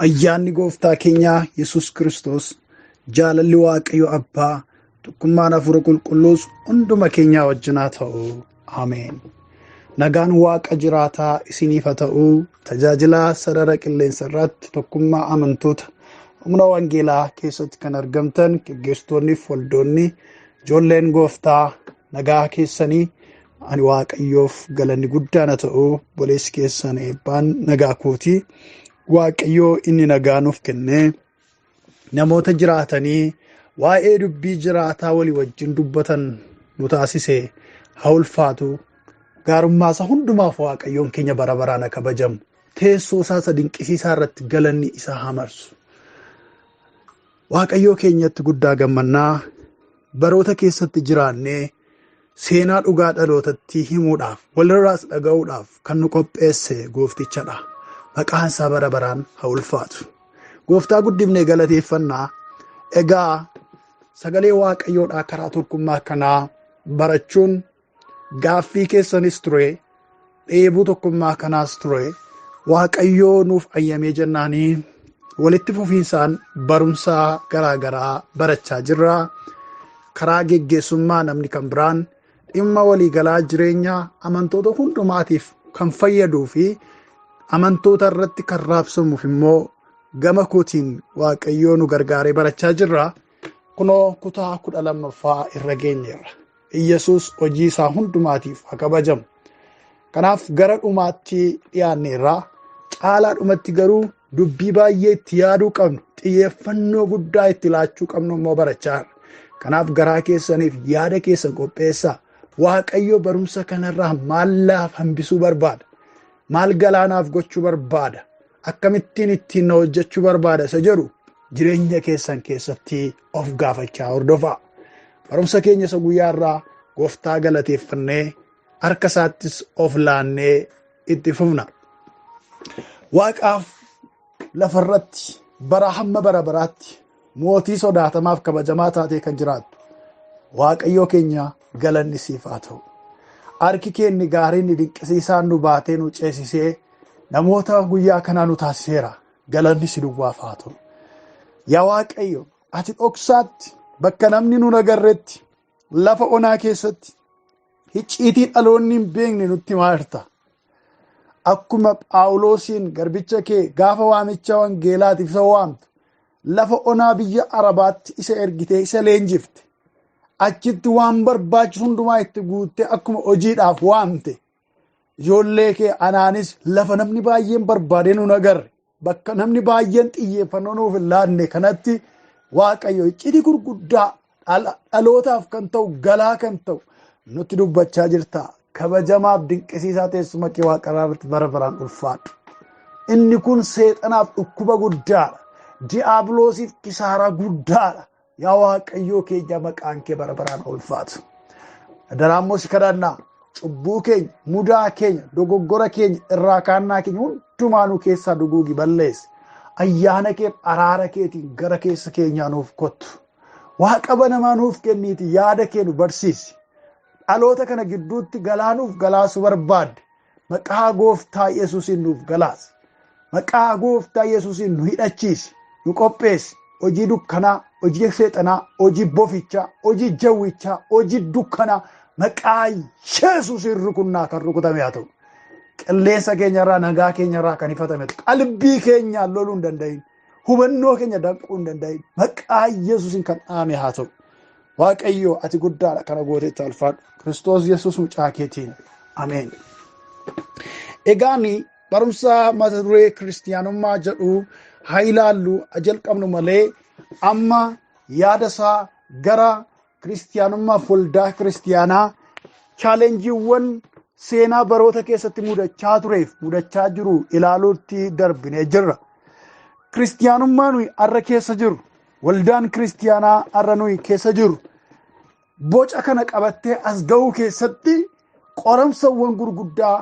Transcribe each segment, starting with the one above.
Ayyaanni gooftaa keenyaa Yesus Kiristoos, jaalalli Waaqayyo Abbaa, tokkummaan Hafuura Qulqulluus hunduma keenyaa wajjin haa ta'u. Ameen. Nagaan Waaqa jiraataa isiniif haa ta'u. Tajaajila sarara qilleensa irratti tokkummaa amantoota humna wangeelaa keessatti kan argamtan geggeessitoonni fi waldoonni ijoolleen gooftaa nagaa keessanii ani Waaqayyoof galanni guddaan haa ta'u. Obboleessi keessan eebbaan nagaa kooti. Waaqayyoo inni nagaa nuuf kennee namoota jiraatanii waa'ee dubbii jiraataa walii wajjin dubbatan nu taasise haa ulfaatu. Gaarummaa isaa hundumaaf Waaqayyoon keenya bara baraan haa kabajamu. Teessoo isaa isa dinqisiisaa irratti galanni isaa haa marsu. Waaqayyoo keenyatti guddaa gammannaa baroota keessatti jiraannee seenaa dhugaa dhalootatti himuudhaaf walirraas dhaga'uudhaaf kan nu qopheesse gooftichadha. Maqaan isaa bara baraan haa ulfaatu. Gooftaa guddifnee galateeffannaa. Egaa sagalee Waaqayyoodhaa karaa tokkummaa kanaa barachuun gaaffii keessanis ture, dheebuu tokkummaa kanaas ture. Waaqayyoo nuuf ayyamee jennaanii walitti fufiinsaan barumsa garaa garaa barachaa jirra. Karaa geggeessummaa namni kan biraan dhimma waliigalaa jireenya amantoota hundumaatiif kan fayyaduu fi amantoota irratti kan raabsamuuf immoo gama kootiin Waaqayyoo nu gargaaree barachaa jirra. Kunoo kutaa 12ffaa irra geenyeerra. Iyyasuus hojii isaa hundumaatiif haa kabajamu. Kanaaf gara dhumaatti dhiyaanneerra. Caalaa dhumatti garuu dubbii baay'ee itti yaaduu qabnu, xiyyeeffannoo guddaa itti laachuu qabnu immoo barachaa jirra. Kanaaf garaa keessaniif yaada keessan qopheessaa. Waaqayyo barumsa kanarraa maal laaf hambisuu barbaada? Maal galaanaaf gochuu barbaada? Akkamittiin ittiin na hojjechuu barbaada isa jedhu jireenya keessan keessatti of gaafachaa hordofaa. Barumsa keenya isa guyyaa irraa gooftaa galateeffannee harka isaattis of laannee itti fufna. Waaqaaf lafarratti bara hamma bara baraatti mootii sodaatamaaf kabajamaa taatee kan jiraattu Waaqayyoo keenya galanni siif haa ta'u. Harki keenni gaariin dinqisiisaan nu baatee nu ceesisee namoota guyyaa kanaa nu taasiseera. Galanni si duwwaaf haa ta'u. Yaa Waaqayyo ati dhoksaatti bakka namni nu agarretti lafa onaa keessatti icciitii dhaloonni hin beekne nutti himaa jirta. Akkuma Phaawulosiin garbicha kee gaafa waamicha wangeelaatiif isa waamtu lafa onaa biyya Arabaatti isa ergitee isa leenjifte. Achitti waan barbaachisu hundumaa itti guuttee akkuma hojiidhaaf waamte. Ijoollee kee anaanis lafa namni baay'een barbaadee nu agarre bakka namni baay'een xiyyeeffannoo nuuf hin laanne kanatti Waaqayyo iccitii gurguddaa dhalootaaf kan ta'u galaa kan ta'u nutti dubbachaa jirta. Kabajamaaf dinqisiisaa teessuma kee waaqarraa irratti bara baraan ulfaadhu. Inni kun seexanaaf dhukkuba guddaadha. Diiyaabiloosiif kisaaraa guddaadha. Yaa Waaqayyoo keenya maqaan kee bara baraan ulfaatu. Adaraa si kadhannaa cubbuu keenya, mudaa keenya, dogoggora keenya, irraa kaannaa keenya hundumaa nu keessaa duguugi balleessi. Ayyaana keef araara keetiin gara keessa keenyaa nuuf kottu. Waaqa banamaa nuuf kenniiti yaada kee nu barsiisi. Dhaloota kana gidduutti galaanuuf galaasuu barbaadde. Maqaa gooftaa Yesuusiin nuuf galaasi. Maqaa gooftaa Yesuusiin nu hidhachiisi. Nu qopheessi. Hojii dukkanaa, hojii seexanaa, hojii bofichaa, hojii jawwichaa, hojii dukkanaa maqaa Yesuusiin rukunnaa kan rukutame haa ta'u. Qilleensa keenyarraa, nagaa keenyarraa kan ifatame qalbii keenyaan loluu hin danda'in. Hubannoo keenya danquu hin danda'in. Maqaa Yesuusiin kan dhaame haa ta'u. Waaqayyo ati guddaadha kana gootetti alfaadhu. Kiristoos Yesuus mucaa keetiin. Ameen. Egaan barumsa mata duree kiristiyaanummaa jedhu haa ilaallu jalqabnu malee amma yaada isaa gara kiristiyaanummaaf waldaa kiristiyaanaa chaalenjiiwwan seenaa baroota keessatti mudachaa tureef mudachaa jiru ilaaluutti darbinee jirra. Kiristiyaanummaa nuyi har'a keessa jiru, waldaan kiristiyaanaa har'a nuyi keessa jiru boca kana qabattee as ga'uu keessatti qoramsawwan gurguddaa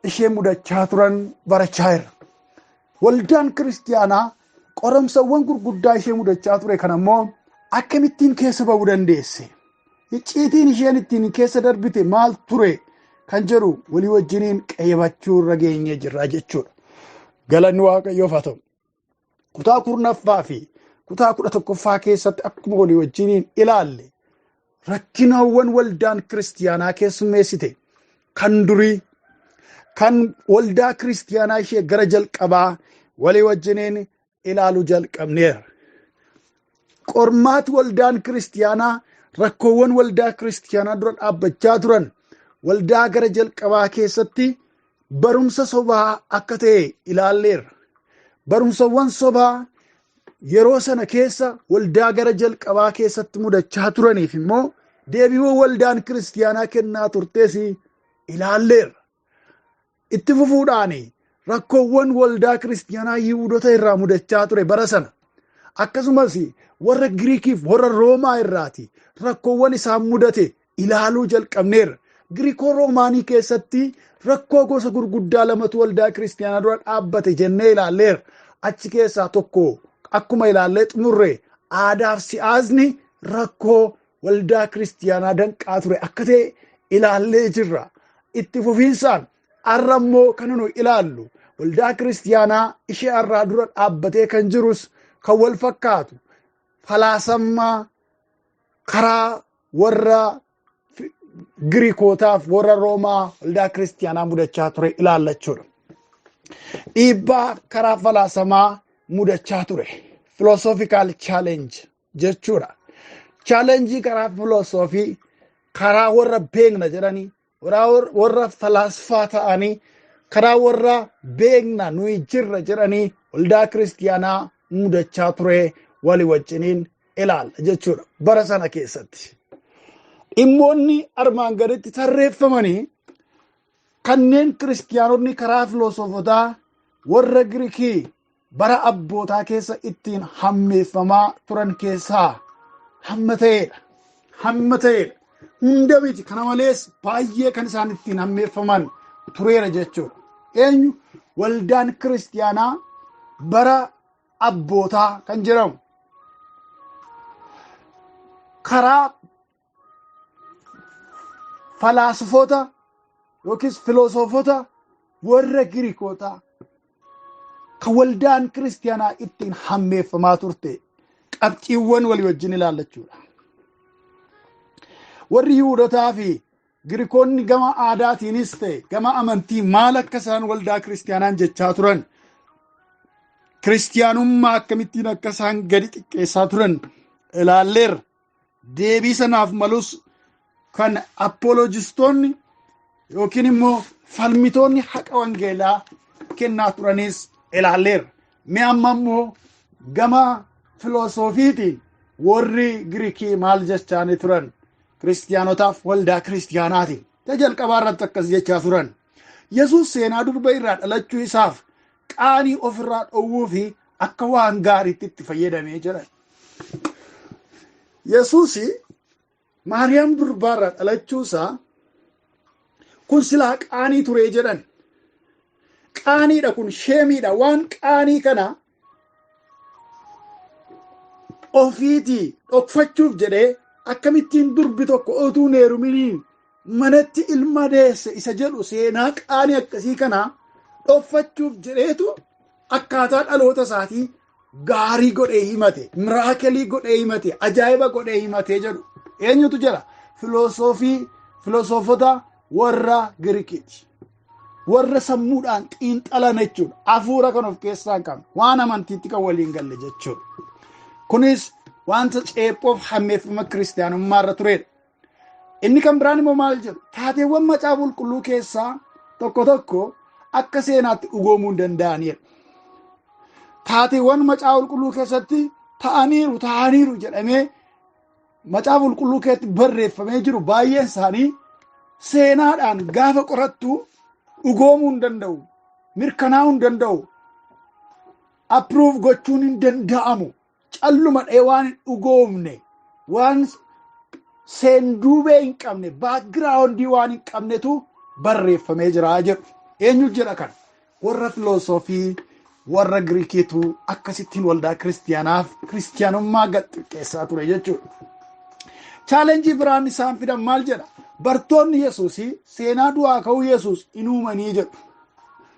ishee mudachaa turan barachaa jirra. Waldaan kiristiyaanaa qoramsawwan gurguddaa ishee mudachaa ture kana immoo akkamittiin keessa ba'uu dandeesse? Icciitiin isheen ittiin keessa darbite maal ture kan jedhu walii wajjiniin qayyabachuu irra geenyee jirra jechuudha. Galanni Waaqayyoof haa ta'u. Kutaa 10ffaa fi kutaa 11ffaa keessatti akkuma walii wajjiniin ilaalle rakkinawwan waldaan kiristiyaanaa keessummeessite kan durii kan waldaa kiristiyaanaa ishee gara jalqabaa walii wajjiniin ilaaluu jalqabneera. Qormaati waldaan kiristiyaanaa rakkoowwan waldaa kiristiyaanaa dura dhaabbachaa turan waldaa gara jalqabaa keessatti barumsa sobaa akka ta'e ilaalleerra. Barumsawwan sobaa yeroo sana keessa waldaa gara jalqabaa keessatti mudachaa turaniif immoo deebiiwwan waldaan kiristiyaanaa kennaa turtes ilaalleerra. Itti fufuudhaan rakkoowwan waldaa kiristiyaanaa Yihuudoota irraa mudachaa ture bara sana. Akkasumas warra Giriikiif warra Roomaa irraati rakkoowwan isaan mudate ilaaluu jalqabneerra. Giriikoo Roomaanii keessatti rakkoo gosa gurguddaa lamatu waldaa kiristiyaanaa dura dhaabbate jennee ilaalleerra. Achi keessaa tokko akkuma ilaallee xumurre aadaaf si'aasni rakkoo waldaa kiristiyaanaa danqaa ture akka ta'e ilaallee jirra. Itti fufiinsaan har'a immoo kan nu ilaallu waldaa kiristiyaanaa ishee har'aa dura dhaabbatee kan jirus kan wal fakkaatu falaasammaa karaa warra Giriikootaaf warra Roomaa waldaa kiristiyaanaa mudachaa ture ilaallachuudha. Dhiibbaa karaa falaasamaa mudachaa ture. Philosophical challenge jechuudha. Challenge karaa filosoofii karaa warra beekna jedhanii warra falaasfaa ta'anii karaa warra beekna nuyi jirra jedhanii waldaa kiristiyaanaa mudachaa ture walii wajjiniin ilaalla jechuudha bara sana keessatti. Dhimmoonni armaan gaditti tarreeffamanii kanneen kiristiyaanonni karaa filosoofotaa warra Giriikii bara abbootaa keessa ittiin hammeeffamaa turan keessaa hamma ta'edha. Hamma ta'edha. Hunda miti. Kana malees baay'ee kan isaan ittiin hammeeffaman tureera jechuudha. Eenyu waldaan kiristiyaanaa bara abbootaa kan jedhamu karaa falaasfoota yookiis filosoofota warra Giriikootaa kan waldaan kiristiyaanaa ittiin hammeeffamaa turte qabxiiwwan walii wajjin ilaallachuudha. Warri Yihuudotaa fi Giriikoonni gama aadaatiinis ta'e gama amantii maal akka isaan waldaa kiristiyaanaan jechaa turan, kiristiyaanummaa akkamittiin akka isaan gadi xiqqeessaa turan ilaalleerra. Deebii sanaaf malus kan appooloojistoonni yookiin immoo falmitoonni haqa wangeelaa kennaa turanis ilaalleerra. Mee amma immoo gama filosoofiitiin warri Giriikii maal jechaanii turan kiristiyaanotaaf waldaa kiristiyaanaatiin? Jalqabaa irratti akkas jechaa turan. Yesuus seenaa durba irraa dhalachuu isaaf qaanii ofirraa dhowwuu fi akka waan gaariitti itti fayyadamee jedhan. Yesuus Maariyaam durbaarraa dhalachuu isaa kun silaa qaanii ture jedhan. Qaaniidha kun, sheemiidha. Waan qaanii kana ofiitii dhokfachuuf jedhee akkamittiin durbi tokko utuu hin heeruminiin manatti ilma deesse isa jedhu seenaa qaanii akkasii kana dhokfachuuf jedheetu akkaataa dhaloota isaatii gaarii godhee himate, miraakelii godhee himate, ajaa'iba godhee himate jedhu. Eenyutu jedha? Filosoofota warra Giriikiiti. Warra sammuudhaan xiinxalan jechuudha. Hafuura kan of keessaa hin qabne, waan amantiitti kan waliin galle jechuudha. Kunis wanta ceephoof hammeeffama kiristiyaanummaa irra turedha. Inni kan biraan immoo maal jedhu? Taateewwan macaafa qulqulluu keessaa tokko tokko akka seenaatti dhugoomuu hin danda'anidha. Taateewwan macaafa qulqulluu keessatti ta'aniiru jedhamee macaafa qulqulluu keessatti barreeffamee jiru baay'een isaanii seenaadhaan gaafa qorattu dhugoomuu hin danda'u, mirkanaa'uu hin danda'u, approve gochuun hin danda'amu. Calluma dhee waan hin dhugoomne, waan seenduubee hin qabne, baakgiraawundii waan hin qabnetu barreeffamee jira jedhu. Eenyu jedha kana? Warra filosoofii warra Giriikiitu akkasittiin waldaa kiristiyaanaaf kiristiyaanummaa gad xiqqeessaa ture jechuudha. Chaalenjii biraan isaan fidan maal jedha? Bartoonni Yesuus seenaa du'aa ka'uu Yesuus hin uumanii jedhu.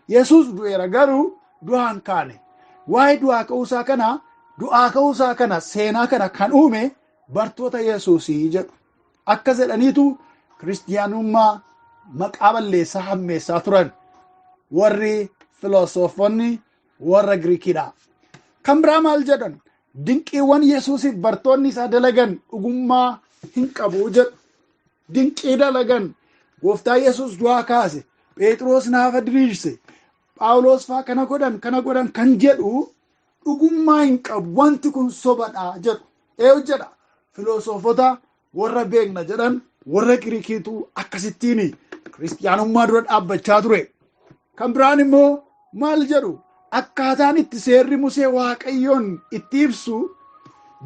Yesuus du'eera garuu du'aan kaane. Waa'ee du'aa ka'uusaa kana, du'aa ka'uusaa kana, seenaa kana kan uume bartoota Yesuusii jedhu. Akkas jedhaniitu kiristiyaanummaa maqaa balleessaa hammeessaa turan warri filosoofonni warra Giriikiidha. Kan biraa maal jedhan? Dinqiiwwan Yesuusiif bartoonni isaa dalagan dhugummaa hin qabu jedhu. Dinqii dalagan, gooftaa Yesuus du'aa kaase, Phexros naafa diriirse, Phaawulos faa kana godhan kana godhan kan jedhu dhugummaa hin qabu, wanti kun sobadha jedhu. Eenyu jedha? Filosoofota warra beekna jedhan warra Giriikiitu akkasittiin kiristiyaanummaa dura dhaabbachaa ture. Kan biraan immoo maal jedhu? Akkaataan itti seerri Musee Waaqayyoon itti ibsu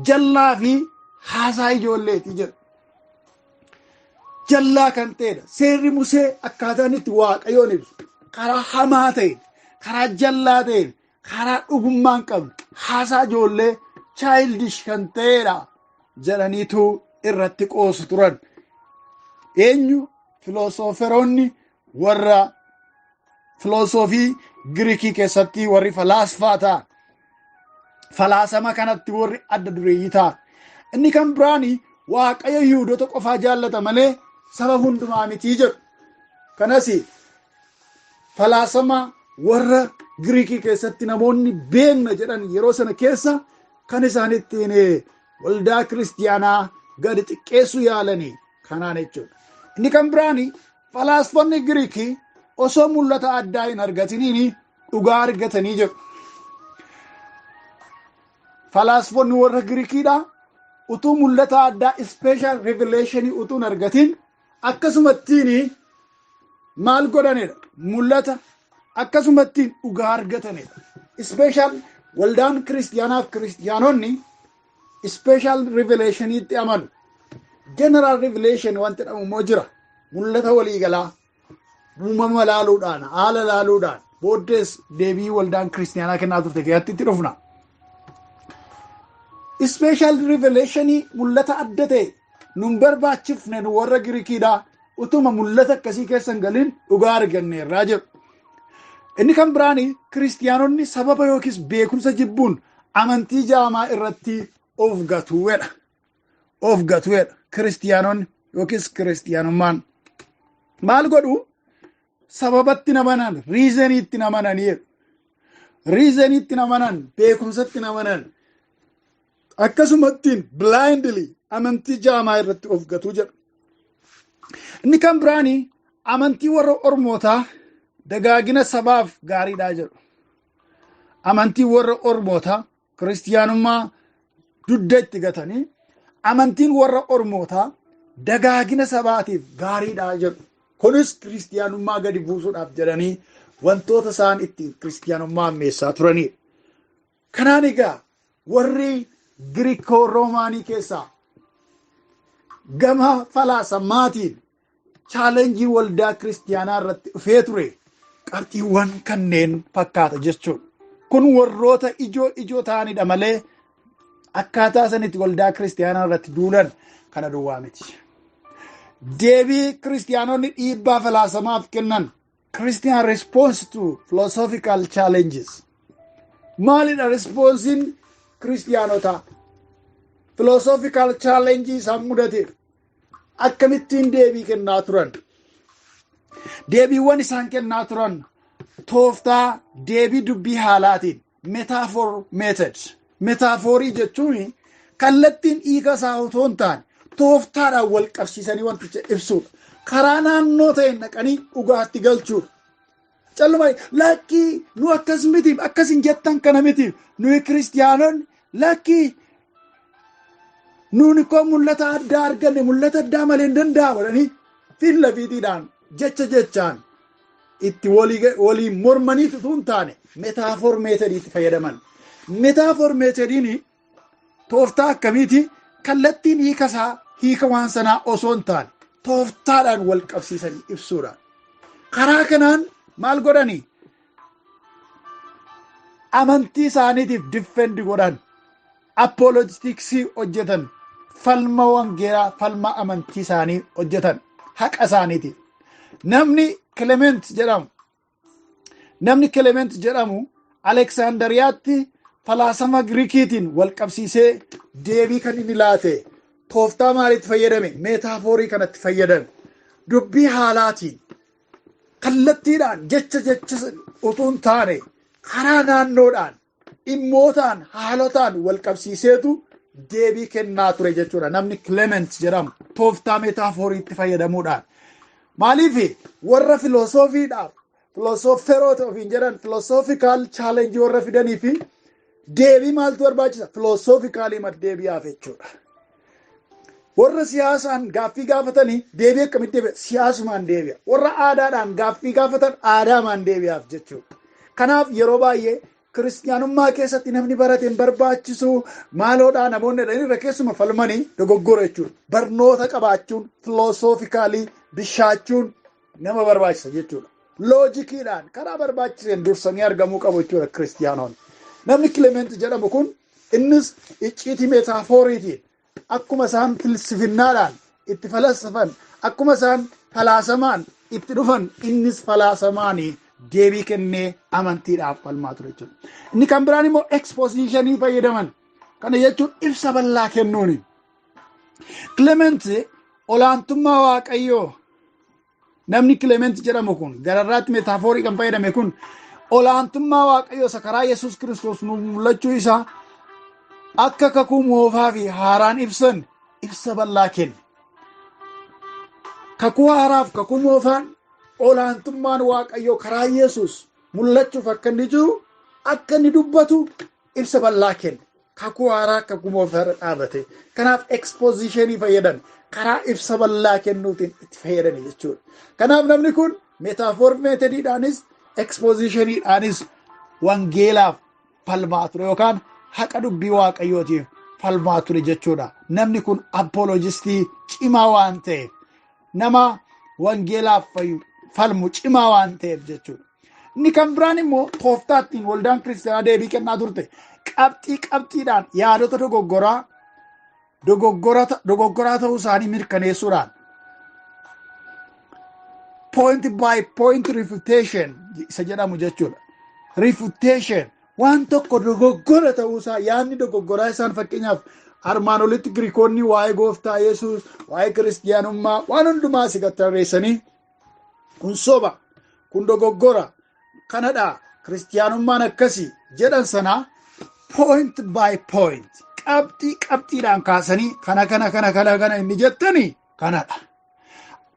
jallaa fi haasaa ijoolleeti jedhu. Jallaa kan ta'edha. Seerri Musee akkaataan itti Waaqayyoon ibsu karaa hamaa ta'een, karaa jallaa ta'een, karaa dhugummaa hin qabne, haasaa ijoollee childish kan ta'edha jedhaniitu irratti qoosu turan. Eenyu? Filoosoferoonni warra filoosofii Giriikii keessatti warri falaasfaa ta'an, falaasama kanatti warri adda dureeyyii ta'an. Inni kan biraani Waaqayyo Yihuudoota qofaa jaallata malee saba hundumaa mitii jedhu. Kanas falaasama warra Giriikii keessatti namoonni beekna jedhan yeroo sana keessa kan isaan ittiin waldaa kiristiyaanaa gadi xiqqeessuu yaalanii kanaan jechuudha. Inni kan biraani falaasfonni Giriikii osoo mul'ata addaa hin argatiniin dhugaa argatanii jedhu. Falaasfonni warra Giriikiidha utuu mul'ata addaa, special revelation, utuu hin argatin akkasumattiin maal godhanidha? Mul'ata akkasumattiin dhugaa argatanidha. Special waldaan kiristiyaanaaf kiristiyaanonni special revelationiitti amanu. General revelation wanti jedhamu immoo jira. Mul'ata waliigalaa uumama laaluudhaan, haala laaluudhaan, booddees deebii waldaan kiristiyaanaa kennaa turte keessatti itti dhufna. Special revelationii, mul'ata adda ta'e nun barbaachifne, nu warra Giriikiidha utuma mul'ata akkasii keessa hin galin dhugaa arganneerraa jedhu. Inni kan biraani kiristiyaanonni sababa yookiis beekumsa jibbuun amantii jaamaa irratti of gatuudha. Of gatuudha kiristiyaanonni yookiis kiristiyaanummaan. Maal godhu? Sababatti namanan, reasoniitti namananii, reasoniitti namanan, beekumsatti namanan. Akkasumattiin blindly amantii jaamaa irratti of gatuu jedhu. Inni kan biraani amantii warra ormootaa dagaagina sabaaf gaariidhaa jedhu. Amantii warra ormootaa, kiristiyaanummaa dugda itti gatanii, amantiin warra ormootaa dagaagina sabaatiif gaariidhaa jedhu. Kunis kiristiyaanummaa gadi buusuudhaaf jedhanii wantoota isaan ittiin kiristiyaanummaa ammeessaa turanidha. Kanaan egaa warri Giriikoo Roomaanii keessaa gama falaasamaatiin challenge waldaa kiristiyaanaa irratti dhufee ture qabxiiwwan kanneen fakkaata jechuudha. Kun warroota ijoo ijoo ta'anidha malee akkaataa sanitti waldaa kiristiyaanaa irratti duulan kana duwwaa miti. Deebii kiristiyaanonni dhiibbaa falaasamaaf kennan, Christian response to philosophical challenges. Maalidha responsiin kiristiyaanotaa? Philosophical challenge isaan mudateef akkamittiin deebii kennaa turan? Deebiiwwan isaan kennaa turan tooftaa deebii dubbii haalaatiin, metaphor method. Metaphorii jechuun kallattiin hiika isaa otoo hin taane tooftaadhaan wal qabsiisanii wanticha ibsuudha. Karaa naannoo ta'een dhaqanii dhugaatti galchuudha. Calluma lakkii, nu akkas miti, akkas hin jettan kana miti, nuyi kiristiyaanonni lakkii, nuuni koo mul'ata addaa arganne, mul'ata addaa malee hin danda'amu jedhanii filla fiitiidhaan jecha jechaan itti walii mormaniitu utuu hin taane metaphor methodiitti fayyadaman. Metaphor methodiin tooftaa akkamiiti? Kallattiin hiika isaa, hiika waan sanaa osoo hin taane tooftaadhaan wal qabsiisanii ibsuudha. Karaa kanaan maal godhanii? Amantii isaaniitiif defend godhan. Apologeticsii hojjetan. Falma wangeelaa, falma amantii isaanii hojjetan. Haqa isaaniitiif. Namni Clement jedhamu Aleksaandariyaatti falaasama Giriikiitiin wal qabsiisee deebii kan inni laate tooftaa maaliitti fayyadame? Meetaaforii kanatti fayyadame. Dubbii haalaatiin kallattiidhaan jecha jecha utuu hin taane karaa naannoodhaan dhimmootaan haalotaan wal qabsiiseetu deebii kennaa ture jechuudha. Namni Clement jedhamu tooftaa meetaaforiitti fayyadamuudhaan. Maaliif warra filosoofiidhaaf filosooferoota ofiin jedhan philosophical challenge warra fidanii fi deebii maaltu barbaachisa? Philosophically deebi'aaf jechuudha. Warra siyaasaan gaaffii gaafatanii deebii akkamitti deebi'a? Siyaasumaan deebi'a. Warra aadaadhaan gaaffii gaafatan aadaamaan deebi'aaf jechuudha. Kanaaf yeroo baay'ee kiristiyaanummaa keessatti namni barate hin barbaachisu, maaloodhaa namoonni jedhanii irra keessuma falmanii dogoggora jechuudha. Barnoota qabaachuun, philosophically bishaachuun nama barbaachisa jechuudha. Loojikiidhaan karaa barbaachiseen dursanii argamuu qabu jechuudha kiristiyaanonni. Namni Clement jedhamu kun innis icciitii meetaaforiitiin akkuma isaan filsifinnaadhaan itti falassafan, akkuma isaan falaasamaan itti dhufan, innis falaasamaanii deebii kennee amantiidhaaf falmaa ture jechuudha. Inni kan biraan immoo expositionii fayyadaman. Kana jechuun ibsa bal'aa kennuuni. Clement olaantummaa Waaqayyoo, namni Clement jedhamu kun gararraatti meetaaforii kan fayyadame kun olaantummaa Waaqayyoo isa karaa Yesuus Kiristoos nuuf mul'achuu isaa akka kakuu moofaa fi haaraan ibsan ibsa bal'aa kenne. Kakuu haaraaf kakuu moofaan olaantummaan Waaqayyoo karaa Yesuus mul'achuuf akka inni jiru akka inni dubbatu ibsa bal'aa kenne. Kakuu haaraa kakuu moofaa irra dhaabate. Kanaaf expositionii fayyadame. Karaa ibsa bal'aa kennuutiin itti fayyadame jechuudha. Kanaaf namni kun metaphor methodiidhaanis expositioniidhaanis wangeelaaf falmaa ture yookaan haqa dubbii Waaqayyootiif falmaa ture jechuudha. Namni kun apologistii cimaa waan ta'eef, nama wangeelaaf falmu cimaa waan ta'eef jechuudha. Inni kan biraan immoo tooftaa ittiin waldaan kiristaanaa deebii kennaa turte qabxii qabxiidhaan yaadota dogoggoraa ta'uu isaanii mirkaneessuudhaan point by point refutation isa jedhamu jechuudha. Refutation waan tokko dogoggora ta'uusaa, yaadni dogoggoraa isaan fakkeenyaaf armaan olitti Giriikonni waa'ee gooftaa Yesuus, waa'ee kiristiyaanummaa waan hundumaa si tarreessanii kun soba, kun dogoggora, kanadha, kiristiyaanummaan akkasii jedhan sanaa point by point qabxii qabxiidhaan kaasanii kana kana kana kana kana inni jettani kanadha.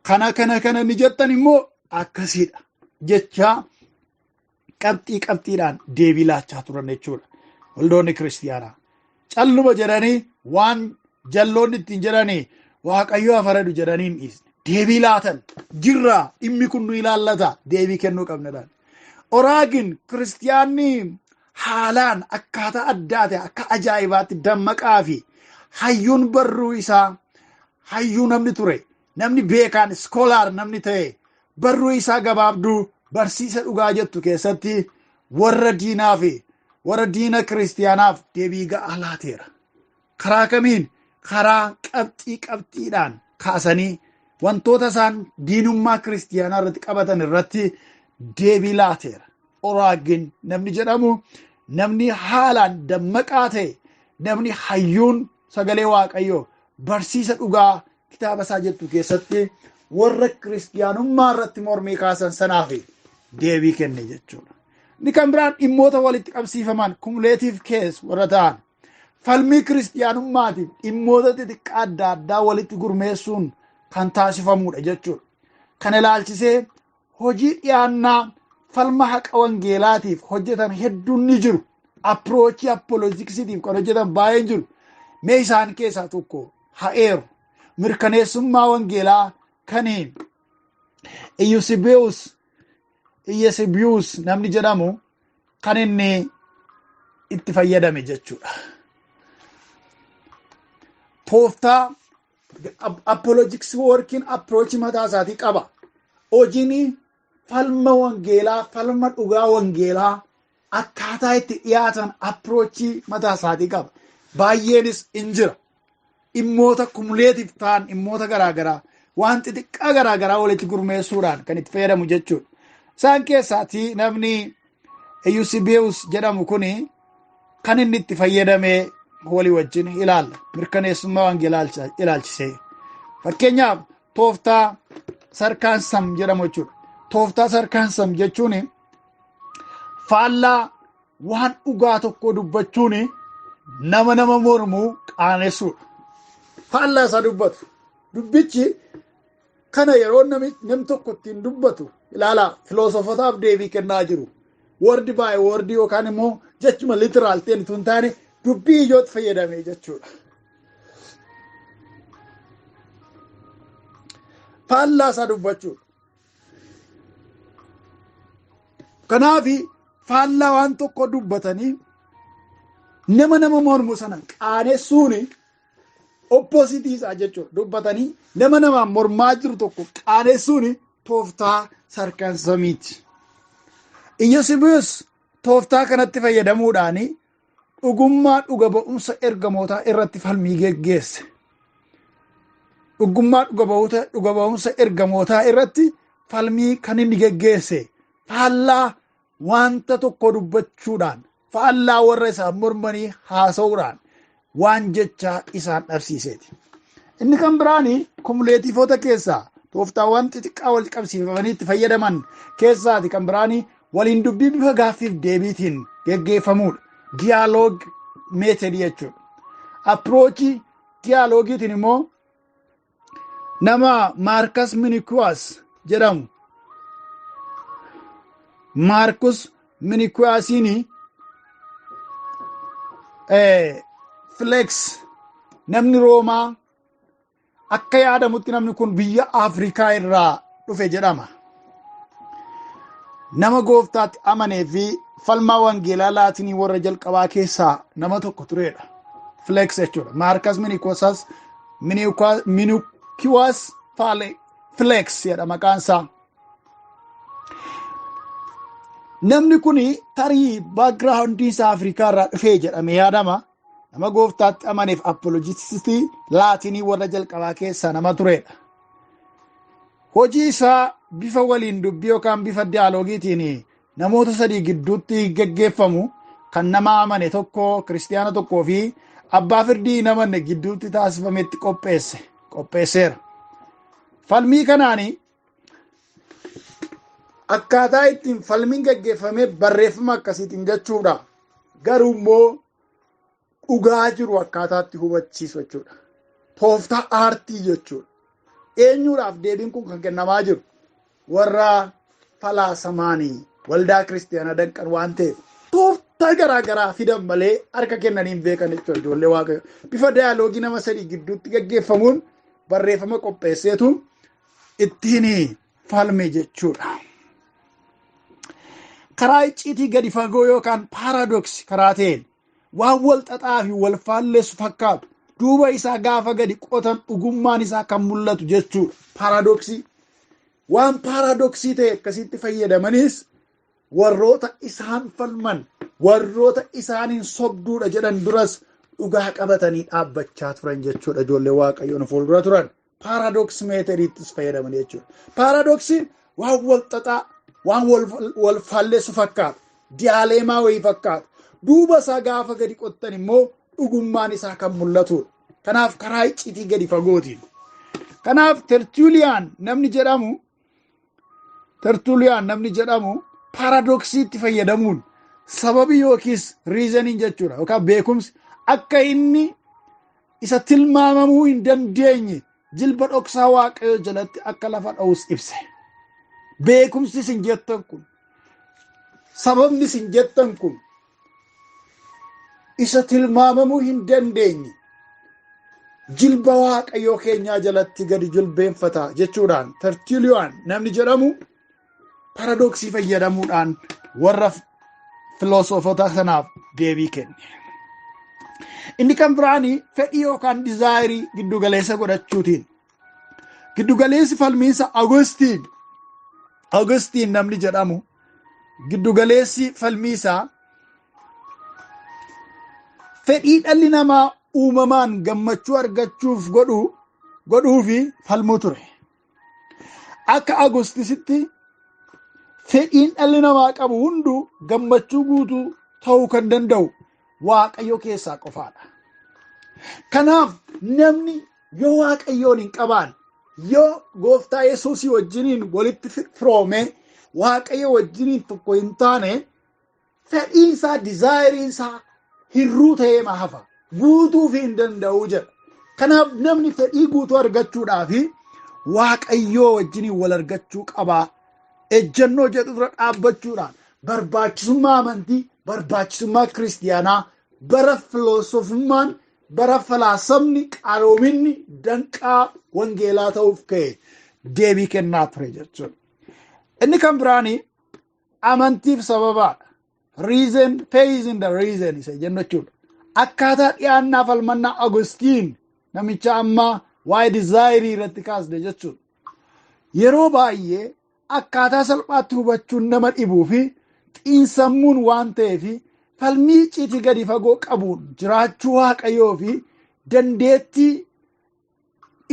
Kana kana kana inni jettan immoo akkasiidha jechaa qabxii qabxiidhaan deebii laachaa turan jechuudha. Waldoonni kiristiyaanaa. Calluma jedhanii waan jalloonni ittiin jedhanii Waaqayyo afaradu jedhanii hin dhiisne. Deebii laatan jirraa, dhimmi kun nu ilaallata, deebii kennuu qabnadhaan. Oraagin kiristiyaanni haalaan akkaataa addaa ta'e akka ajaa'ibaatti dammaqaa fi hayyuun barruu isaa hayyuu namni ture, namni beekaan scholar namni ta'e barruu isaa gabaabduu barsiisa dhugaa jettu keessatti warra diinaa fi warra diina kiristiyaanaaf deebii ga'aa laateera. Karaa kamiin? Karaa qabxii qabxiidhaan kaasanii wantoota isaan diinummaa kiristiyaanaa irratti qabatan irratti deebii laateera. Oraagin namni jedhamu namni haalaan dammaqaa ta'e, namni hayyuun sagalee Waaqayyoo barsiisa dhugaa kitaaba isaa jettu keessatti warra kiristiyaanummaa irratti mormii kaasan sanaaf deebii kenne jechuudha. Inni kan biraan dhimmoota walitti qabsiifaman cumulative case warra ta'an falmii kiristiyaanummaatiif dhimmoota xixiqqaa adda addaa walitti gurmeessuun kan taasifamudha jechuudha. Kana ilaalchisee hojii dhiyaannaa falma haqa wangeelaatiif hojjetan hedduun ni jiru. Approachii apologeticsiitiif kan hojjetan baay'een jiru. Mee isaan keessaa tokko ha'eeru. Mirkaneessummaa wangeelaa kan Eusebius namni jedhamu kan inni itti fayyadame jechuudha. Tooftaa apologetics working approach mataa isaatii qaba. Hojiin falma wangeelaa, falma dhugaa wangeelaa akkaataa itti dhiyaatan approachii mataa isaatii qaba. Baay'eenis in jira. Dhimmoota cumulative ta'an, dhimmoota garaagaraa, waan xixiqqaa garaagaraa walitti gurmeessuudhaan kan itti fayyadamu jechuudha. Isaan keessaatii namni Eusebius jedhamu kuni kan inni itti fayyadame walii wajjin ilaalla. Mirkaneessummaa wangeelaa ilaalchisee. Fakkeenyaaf tooftaa sarkaansam jedhamu jechuudha. Tooftaa sarkaansam jechuun faallaa waan dhugaa tokko dubbachuun nama nama mormu qaanessuudha. Faallaa isaa dubbatu. Dubbichi kana yeroo namni tokko ittiin dubbatu ilaalaa, filoosofotaaf deebii kennaa jiru. Word by word yookaan immoo jechuma literal ta'een utuu hin taane dubbii ijootti fayyadamee jechuudha. Faallaa isaa dubbachuudha. Kanaaf faallaa waan tokko dubbatanii nama nama mormu sana qaanessuun oppositii isaa jechuudha. Dubbatanii nama namaan mormaa jiru tokko qaanessuun tooftaa sarkansamiiti. Iyyasuus tooftaa kanatti fayyadamuudhaan dhugummaa dhuga ba'umsa ergamootaa irratti falmii geggeesse. Dhugummaa dhuga ba'umsa ergamootaa irratti falmii kan inni geggeesse faallaa wanta tokko dubbachuudhaan, faallaa warra isaan mormanii haasa'uudhaan waan jechaa isaan dhabsiiseeti. Inni kan biraan kumuleetiifota keessaa tooftaawwan xixiqqaa wal qabsiifamanii itti fayyadaman keessaati kan biraan waliin dubbii bifa gaaffiif deebiitiin geggeeffamudha. Dialogue method jechuudha. Approachii dialoogiitiin immoo nama Maarkas Minikuwaas jedhamu, Maarkus Minikuwaasiin Flex namni Roomaa, akka yaadamutti namni kun biyya Afrikaa irraa dhufe jedhama. Nama gooftaatti amanee fi falmaa wangeelaa Laatinii warra jalqabaa keessaa nama tokko turedha. Flex jechuudha. Maarkas Minikuwaas Flex jedha maqaan isaa. Namni kun tarii backgroundii isaa Afrikaa irraa dhufee jedhamee yaadama. Nama gooftaatti amaneef apologistii Laatinii warra jalqabaa keessaa nama turedha. Hojii isaa bifa waliin dubbii yookaan bifa dialoogiitiin namoota sadii gidduutti geggeeffamu kan nama amane tokko, kiristiyaana tokkoo fi abbaa firdii hin amanne gidduutti taasifametti qopheesseera. Falmii kanaani akkaataa ittiin falmiin geggeeffame barreeffama akkasiitiin jechuudha. Garuu immoo dhugaa jiru akkaataatti hubachiisu jechuudha. Tooftaa aartii jechuudha. Eenyuudhaaf deebiin kun kan kennamaa jiru? Warra falaasamaanii waldaa kiristiyaanaa danqan waan ta'eef tooftaa garaa garaa fidan malee harka kennanii hin beekan jechuudha ijoollee Waaqayyo. Bifa dialoogii nama sadii gidduutti geggeeffamuun barreeffama qopheesseetu ittiin falme jechuudha. Karaa icciitii gadi fagoo yookaan paradox karaa ta'een waan wal xaxaa fi wal faalleessu fakkaatu duuba isaa gaafa gadi qotan dhugummaan isaa kan mul'atu jechuudha. Paradoksii. Waan paradoksii ta'e akkasitti fayyadamanis warroota isaan falman, warroota isaaniin sobduudha jedhan duras dhugaa qabatanii dhaabbachaa turan jechuudha. Ijoollee Waaqayyoon fuuldura turan. Paradox methodiittis fayyadaman jechuudha. Paradoksiin waan wal xaxaa, waan wal faalleessu fakkaata. Dilemma wayii fakkaata. Duuba isaa gaafa gadi qottan immoo dhugummaan isaa kan mul'atudha. Kanaaf karaa icciitii gadi fagootiin. Kanaaf Tertuliyaan namni jedhamu paradoksiitti fayyadamuun sababii yookiis reasoniin jechuudha yookaan beekumsi akka inni isa tilmaamamuu hin dandeenye jilba dhoksaa Waaqayyoo jalatti akka lafa dha'us ibse. Beekumsi isin jettan kun, sababni isin jettan kun isa tilmaamamuu hin dandeenye jilba Waaqayyoo keenyaa jalatti gadi jilbeenfata jechuudhaan Tertuliyaan namni jedhamu paradoksii fayyadamuudhaan warra filosoofota sanaaf deebii kenne. Inni kan biraani fedhii yookaan desireii giddugaleessa godhachuutiin. Giddugaleessi falmiinsa Agustiin namni jedhamu giddugaleessi falmiisaa fedhii dhalli namaa uumamaan gammachuu argachuuf godhuu fi falmuu ture. Akka Agustisitti Fedhiin dhalli namaa qabu hunduu gammachuu guutuu ta'uu kan danda'u Waaqayyo keessaa qofaadha. Kanaaf namni yoo Waaqayyoon hin qabaanne, yoo gooftaa Yesuusii wajjiniin walitti firoomee Waaqayyo wajjiniin tokko hin taane, fedhiin isaa, dizaayiriin isaa hirruu ta'ee hafa, guutuuf hin danda'u jedha. Kanaaf namni fedhii guutuu argachuudhaaf Waaqayyoo wajjiniin wal argachuu qabaa. Ejjennoo jedhu dura dhaabbachuudhaan barbaachisummaa amantii, barbaachisummaa kiristiyaanaa bara filoosofummaan, bara falaasamni, qaroominni danqaa wangeelaa ta'uuf ka'e deebii kennaa ture jechuudha. Inni kan biraani amantiif sababaadha. Reason, faith in the reason isa jennu jechuudha. Akkaataa dhiyaannaa falmannaa Agustiin namicha ammaa waa'ee dizaayirii irratti kaasne jechuudha. Yeroo baay'ee akkaataa salphaatti hubachuun nama dhibuu fi xiinsammuun waan ta'eef falmii icciitii gadi fagoo qabuun jiraachuu Waaqayyoo fi dandeettii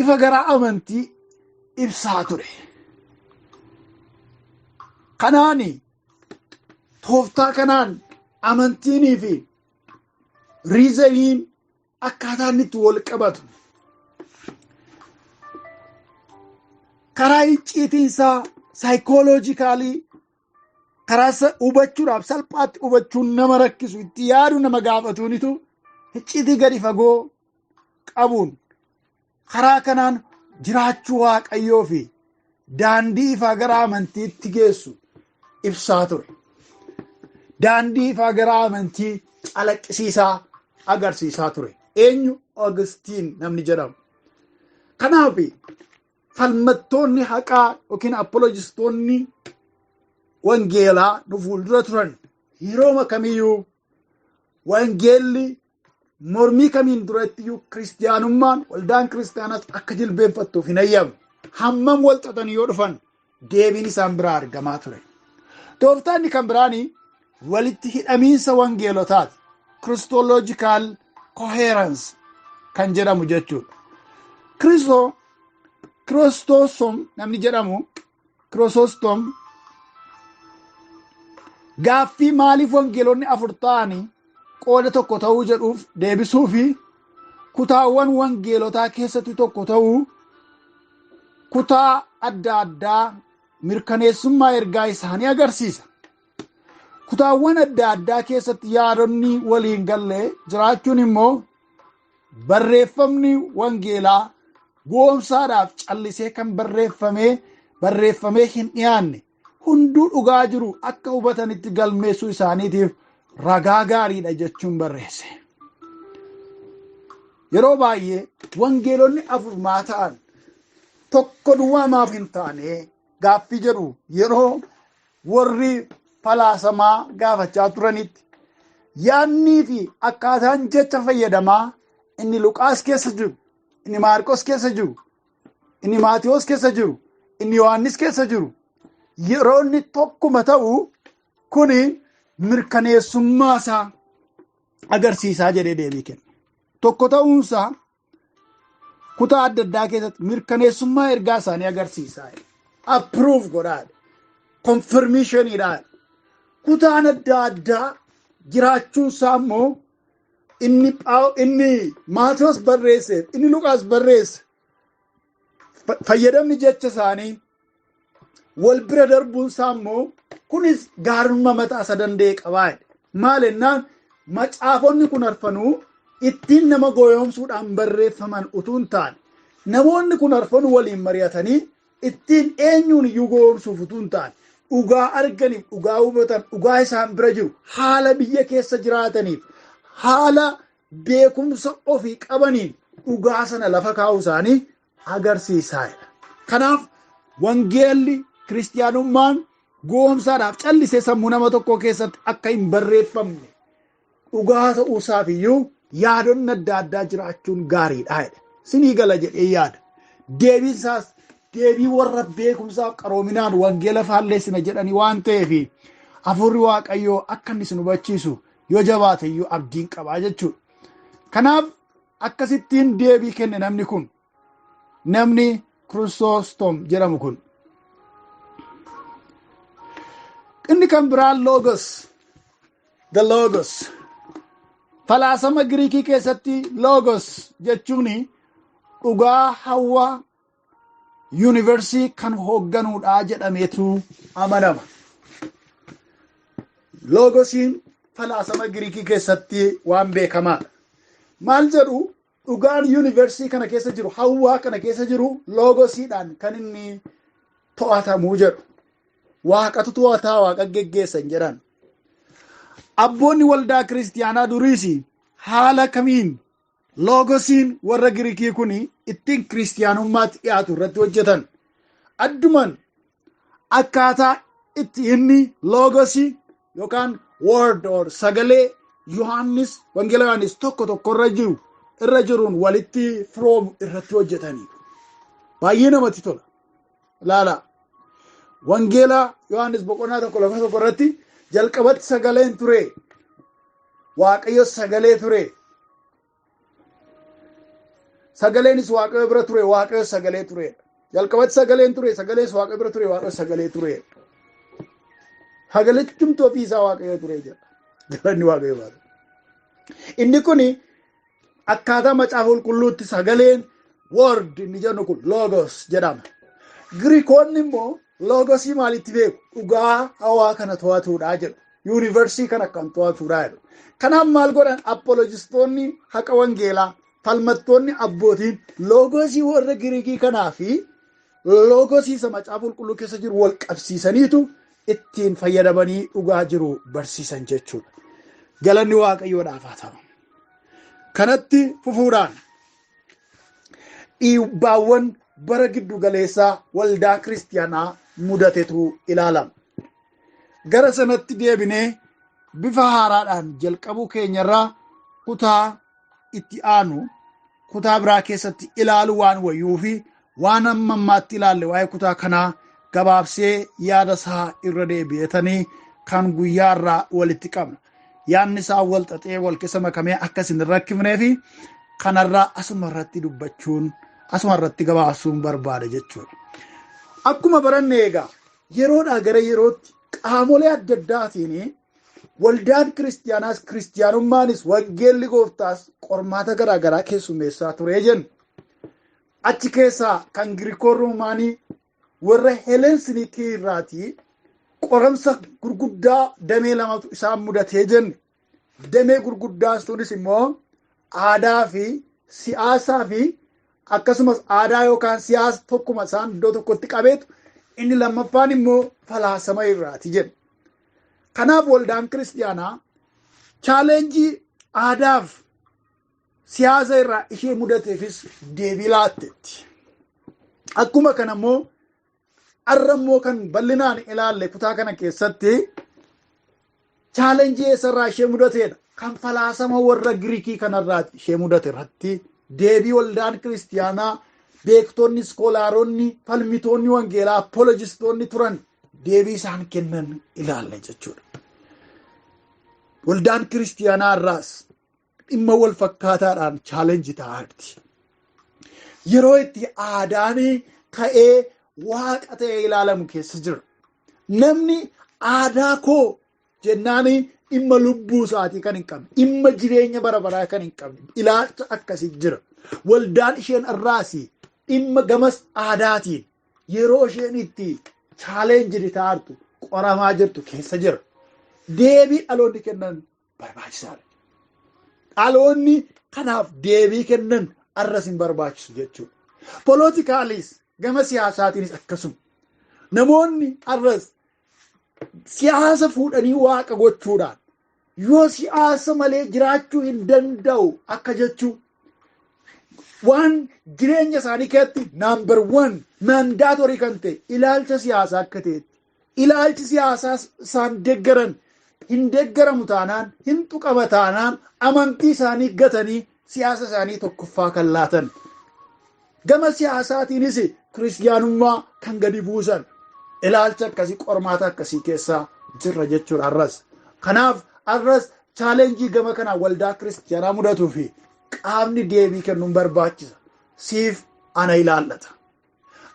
ifa garaa amantii ibsaa ture. Kanaani tooftaa kanaan amantiinii fi riizaniin akkaataa inni itti wal qabatu karaa icciitiin isaa saayikooloojikaalii karaa hubachuudhaaf salphaatti hubachuun nama rakkisu, itti yaadu nama gaafatuunitu icciitii gadi fagoo qabuun karaa kanaan jiraachuu Waaqayyoo fi daandii ifaa gara amantiitti geessu ibsaa ture. Daandii ifaa gara amantii calaqqisiisaa agarsiisaa ture. Eenyu? Augustiin namni jedhamu. Kanaaf falmattoonni haqaa yookiin apolojistoonni wangeelaa nu fuuldura turan yeroo kamiyyuu wangeelli mormii kamiin duratti iyyuu kiristiyaanummaan waldaan kiristiyaanaas akka jilbeenfattuuf hin eeyyamne. Hammam wal xaxanii yoo dhufan deebiin isaan biraa argamaa ture. Tooftaan kan biraanii walitti hidhamiinsa wangeelotaati. Christological coherence kan jedhamu jechuudha. Kiristoosom namni jedhamu, Kiroosostom, gaaffii maaliif wangeelonni afur ta'anii qooda tokko ta'uu jedhuuf deebisuu fi kutaawwan wangeelotaa keessatti tokko ta'uu kutaa adda addaa mirkaneessummaa ergaa isaanii agarsiisa. Kutaawwan adda addaa keessatti yaadonni waliin gallee jiraachuun immoo barreeffamni wangeelaa goomsaadhaaf callisee kan barreeffamee hin dhiyaanne hunduu dhugaa jiru akka hubatanitti galmeessuu isaaniitiif ragaa gaariidha jechuun barreesse. Yeroo baay'ee wangeelonni afur maa ta'an, tokko duwwaa maaf hin taane gaaffii jedhu yeroo warri falaasamaa gaafachaa turanitti yaadnii fi akkaataan jecha fayyadamaa inni Luqaas keessa jiru, inni Maarqos keessa jiru, inni Maatiyoos keessa jiru, inni Yohaannis keessa jiru yeroo inni tokkuma ta'u kuni mirkaneessummaa isaa agarsiisaa jedhee deebii kenna. Tokko ta'uunsaa kutaa adda addaa keessatti mirkaneessummaa ergaa isaanii agarsiisaa. Approve godhaa. Confirmationiidha. Kutaan adda addaa jiraachuunsaa immoo inni Maatiyoos barreesse, inni Luqaas barreesse, fayyadamni jecha isaanii wal bira darbuunsaa immoo kunis gaarummaa mataa isa danda'e qabaa. Maal ennaan macaafonni kun arfanuu ittiin nama goyoomsuudhaan barreeffaman utuu hin taane, namoonni kun arfanuu waliin mari'atanii ittiin eenyuun iyyuu goyoomsuuf utuu hin taane, dhugaa arganiif, dhugaa hubatan, dhugaa isaan bira jiru, haala biyya keessa jiraataniif, haala beekumsa ofii qabaniin dhugaa sana lafa kaa'uu isaanii agarsiisaa. Kanaaf wangeelli kiristiyaanummaan goomsaadhaaf callisee sammuu nama tokkoo keessatti akka hin barreeffamne dhugaa ta'uusaaf iyyuu yaadonni adda addaa jiraachuun gaariidha jedha. Sinii gala jedhee yaada. Deebiin isaas deebii warra beekumsaaf qaroominaan wangeela faalleessina jedhanii waan ta'eef hafuurri Waaqayyoo akka inni isin hubachiisu yoo jabaate iyyuu abdiin qabaa jechuudha. Kanaaf akkasittiin deebii kenne namni kun, namni Kiristoostom jedhamu kun. Inni kan biraan Logos. The Logos. Falaasama Giriikii keessatti Logos jechuun dhugaa hawaa yuunivarsii kan hoogganuudha jedhameetu amanama. Logosiin falaasama Giriikii keessatti waan beekamaadha. Maal jedhu? Dhugaan yuunivarsii kana keessa jiru, hawaa kana keessa jiru, loogosiidhaan kan inni to'atamuu jedhu. Waaqatu to'ataa, Waaqa geggeessan jedhan. Abboonni waldaa kiristiyaanaa duriis haala kamiin loogosiin warra Giriikii kun ittiin kiristiyaanummaatti dhiyaatu irratti hojjetan. Adduman akkaataa itti inni loogosii yookaan word or sagalee Yohaannis, Wangeela Yohaannis 1:1 irra jiruun walitti firoomu irratti hojjetanii. Baay'ee namatti tola. Ilaala. Wangeela Yohaannis boqonnaa 1 lakkoofsa 1 irratti, "Jalqabatti sagaleen ture. Waaqayyo sagalee ture. Sagaleenis Waaqayyo bira ture, Waaqayyo sagalee ture." Jalqabatti sagaleen ture, sagaleenis Waaqayyo bira ture, Waaqayyo sagalee ture. Sagalichumtu ofii isaa Waaqayyo ture jedha. Galanni Waaqayyo baatu. Inni kuni akkaataa Macaafa Qulqulluutti sagaleen, word inni jennu kun, logos jedhama. Giriikoonni immoo loogosii maalitti beeku? Dhugaa hawaa kana to'atuudha jedhu. Yuunivarsii kana kan to'atuudha jedhu. Kanaaf maal godhan? Apolojistoonni, haqa wangeelaa falmattoonni, abbootiin loogosii warra Giriikii kanaa fi loogosii isa Macaafa Qulqulluu keessa jiru wal qabsiisaniitu ittiin fayyadamanii dhugaa jiru barsiisan jechuudha. Galanni Waaqayyoodhaaf haa ta'u. Kanatti fufuudhaan dhiibbaawwan bara giddu galeessaa waldaa kiristiyaanaa mudatetu ilaalama. Gara sanatti deebinee bifa haaraadhaan jalqabuu keenyarraa kutaa itti aanu, kutaa biraa keessatti ilaalu waan wayyuu fi waan amma ammaatti ilaalle waa'ee kutaa kanaa gabaabsee yaada isaa irra deebi'atanii kan guyyaa irraa walitti qabna. Yaadni isaa wal xaxee wal keessa makamee akka isin hin rakkifnee fi kanarraa asuma irratti dubbachuun, asuma irratti gabaabsuun barbaada jechuudha. Akkuma baranne egaa, yeroodhaa gara yerootti qaamolee adda addaatiin waldaan kiristiyaanaas, kiristiyanummaanis, wangeelli gooftaas qormaata garaa garaa keessummeessaa ture jennu. Achi keessaa kan Girikoo Roomaanii warra Helensiniikii irraatii qoramsa gurguddaa damee lamatu isaan mudatee jenne. Damee gurguddaan sunis immoo aadaa fi siyaasaa fi akkasumas aadaa yookaan siyaasa tokkuma isaan iddoo tokkotti qabeetu, inni lammaffaan immoo falaasama irraati jedhu. Kanaaf waldaan kiristiyaanaa challenge aadaaf siyaasa irraa ishee mudateefis deebii laatteetti. Akkuma kana immoo har'a immoo kan bal'inaan ilaalle kutaa kana keessatti challenge eessarraa ishee mudateedha? Kan falaasama warra Giriikii kanarraa ishee mudate irratti deebii waldaan kiristiyaanaa, beektonni, iskoolaaronni, falmitoonni wangeelaa, apolojistoonni turan deebii isaan kennan ilaalla jechuudha. Waldaan kiristiyaanaa irraas dhimma wal fakkaataadhaan challenge ta'aarti. Yeroo itti aadaan ka'ee waaqa ta'ee ilaalamu keessa jira. Namni aadaa koo jennaan dhimma lubbuu isaatii kan hin qabne, dhimma jireenya bara baraa kan hin qabne ilaalcha akkasii jira. Waldaan isheen irraas dhimma gamas aadaatiin yeroo isheen itti challenge ta'artu, qoramaa jirtu keessa jira. Deebii dhaloonni kennan barbaachisaadha. Dhaloonni kanaaf deebii kennan arras hin barbaachisu jechuudha. Poolotikaaliis, gama siyaasaatiinis akkasuma. Namoonni arras siyaasa fuudhanii waaqa gochuudhaan, yoo siyaasa malee jiraachuu hin danda'u akka jechuu, waan jireenya isaanii keessatti number one mandatory kan ta'e ilaalcha siyaasaa akka ta'etti, ilaalchi siyaasaa isaan deeggaran hin deeggaramu taanaan, hin tuqama taanaan, amantii isaanii gatanii siyaasa isaanii tokkoffaa kan laatan, gama siyaasaatiinis kiristiyaanummaa kan gadi buusan, ilaalcha akkasii, qormaata akkasii keessaa jirra jechuudha har'as. Kanaaf har'as challenge gama kanaa waldaa kiristiyaanaa mudatuu fi qaamni deebii kennuun barbaachisa. Siif ana ilaallata.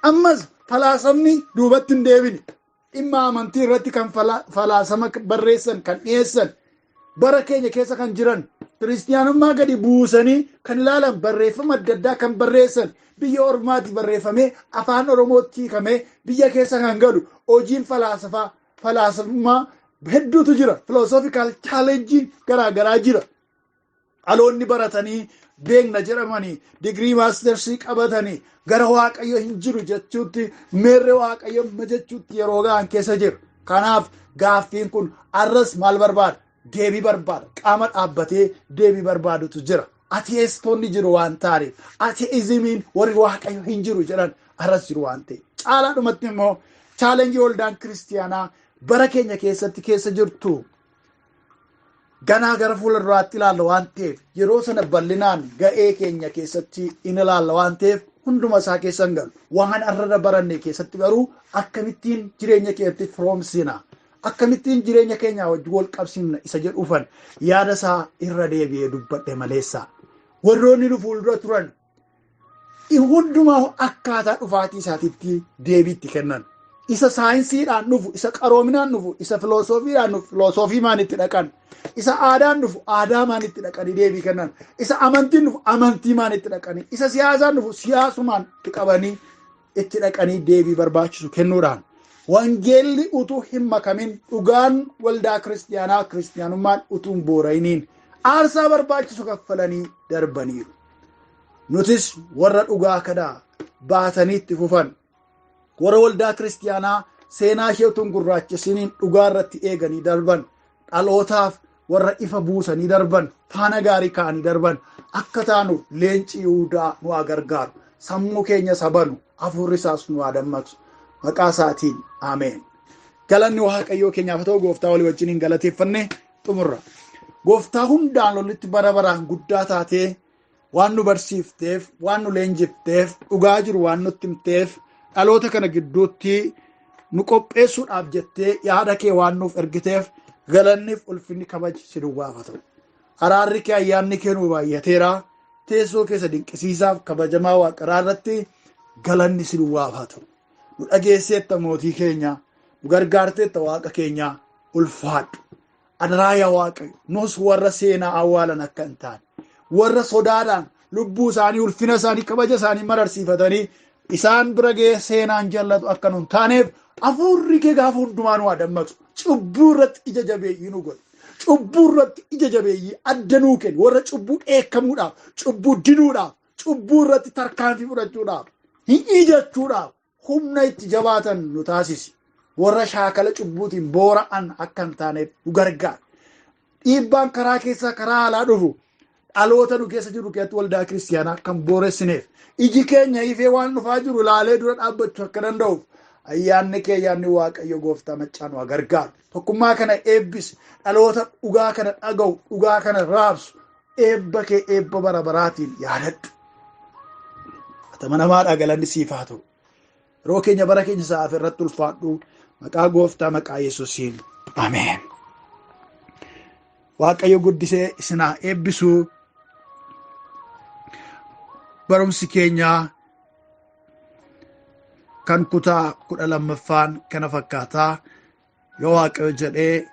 Ammas falaasamni duubatti hin deebine. Dhimma amantii irratti kan falaasama barreessan, kan dhiyeessan, bara keenya keessa kan jiran, kiristiyaanummaa gadi buusanii kan ilaalan, barreeffama adda addaa kan barreessan, biyya ormaatti barreeffamee afaan Oromootti hiikamee biyya keessa kan galu, hojiin falaasafaa falaasamummaa hedduutu jira. Philosophical challenge garaa garaa jira. Dhaloonni baratanii beekna jedhamanii, digirii maastersii qabatanii, gara Waaqayyo hin jiru jechuutti, meerre Waaqayyo jechuutti yeroo ga'an keessa jira. Kanaaf gaaffiin kun arras maal barbaada? Deebii barbaada. Qaama dhaabbatee deebii barbaadutu jira. Ateestoonni jiru waan ta'aniif, ateizimiin, warri Waaqayyo hin jiru jedhan, arras jiru waan ta'eef. Caalaadhumatti immoo challenge waldaan kiristiyaanaa bara keenya keessatti keessa jirtu ganaa gara fuula duraatti ilaalla waan ta'eef, yeroo sana bal'inaan ga'ee keenya keessatti in ilaalla waan ta'eef, hunduma isaa keessa hin galu. Waan arrara baranne keessatti garuu akkamittiin jireenya keenyatti firoomsina, akkamittiin jireenya keenya wajjin wal qabsiifna isa jedhuufan yaada isaa irra deebi'ee dubbadhe maleessa. Warroonni nu fuuldura turan hundumaa akkaataa dhufaatii isaatiitti deebii itti kennan. Isa saayinsiidhaan dhufu, isa qaroominaan dhufu, isa filoosofiidhaan dhufu, filoosofii maan itti dhaqan. Isa aadaan dhufu, aadaa maan itti dhaqanii deebii kennan. Isa amantiin dhufu, amantii maan itti dhaqanii. Isa siyaasaan dhufu, siyaasumaan itti qabanii itti dhaqanii deebii barbaachisu kennuudhaan. Wangeelli utuu hin makamin, dhugaan waldaa kiristiyaanaa, kiristiyaanummaan utuu hin boora'iniin, aarsaa barbaachisu kaffalanii darbaniiru. Nutis warra dhugaa kana baatanii itti fufan, warra waldaa kiristiyaanaa seenaa ishee utuu hin gurraachisiniin dhugaa irratti eeganii darban, dhalootaaf warra ifa buusanii darban, faana gaarii kaa'anii darban akka taanu leenci Yihudaa nu haa gargaaru. Sammuu keenya sabanu, hafuurri isaas nu haa dammaqsu. Maqaa isaatiin, ameen. Galanni Waaqayyoo keenyaaf haa ta'u. Gooftaa walii wajjin hin galateeffanne xumurra. Gooftaa hundaan olitti bara baraan guddaa taatee waan nu barsiifteef, waan nu leenjifteef, dhugaa jiru waan nutti himteef, dhaloota kana gidduutti nu qopheessuudhaaf jettee yaada kee waan nuuf ergiteef, galanniif ulfinni kabaji si duwwaaf haa ta'u. Araarri kee, ayyaanni kee nuu baay'ateera. Teessoo keessa dinqisiisaaf kabajamaa waaqaraa irratti galanni si duwwaaf haa ta'u. Nu dhageesseetta, mootii keenya, nu gargaarteetta, Waaqa keenya, ulfaadhu. Adaraa yaa Waaqayyo, nus warra seenaa awwaalan akka hin taane, warra sodaadhaan lubbuu isaanii, ulfina isaanii, kabaja isaanii mararsiifatanii isaan bira ga'ee seenaan jallatu akka nu hin taaneef, hafuurri kee gaafa hundumaa nu haa dammaqsu. Cubbuu irratti ija jabeeyyii nu godhe. Cubbuu irratti ija jabeeyyii adda nuu kenni. Warra cubbuu dheekkamuudhaaf, cubbuu diduudhaaf, cubbuu irratti tarkaanfii fudhachuudhaaf, hin ijachuudhaaf humna itti jabaatan nu taasisi. Warra shaakala cubbuutiin boora'an akka hin taaneef nu gargaara. Dhiibbaan karaa keessaa, karaa alaa dhufu dhaloota nu keessa jiru keessatti waldaa kiristiyaanaa kan booressineef, iji keenya ifee waan dhufaa jiru ilaalee dura dhaabbachuu akka danda'uuf, ayyaanni kee, ayyaanni Waaqayyo gooftaa maccaa nu gargaaru. Tokkummaa kana eebbisi. Dhaloota dhugaa kana dhaga'u, dhugaa kana raabsu, eebba kee eebba bara baraatiin yaadadhu. Amanamaadhaa, galanni siif haa ta'u. Yeroo keenya, bara keenya sa'aaf irratti ulfaadhu. Maqaa gooftaa, maqaa Yesuusiin. Ameen. Waaqayyo guddisee isinaa eebbisuu. Barumsi keenyaa kan kutaa 12ffaan kana fakkaataa. Yoo Waaqayyo jedhee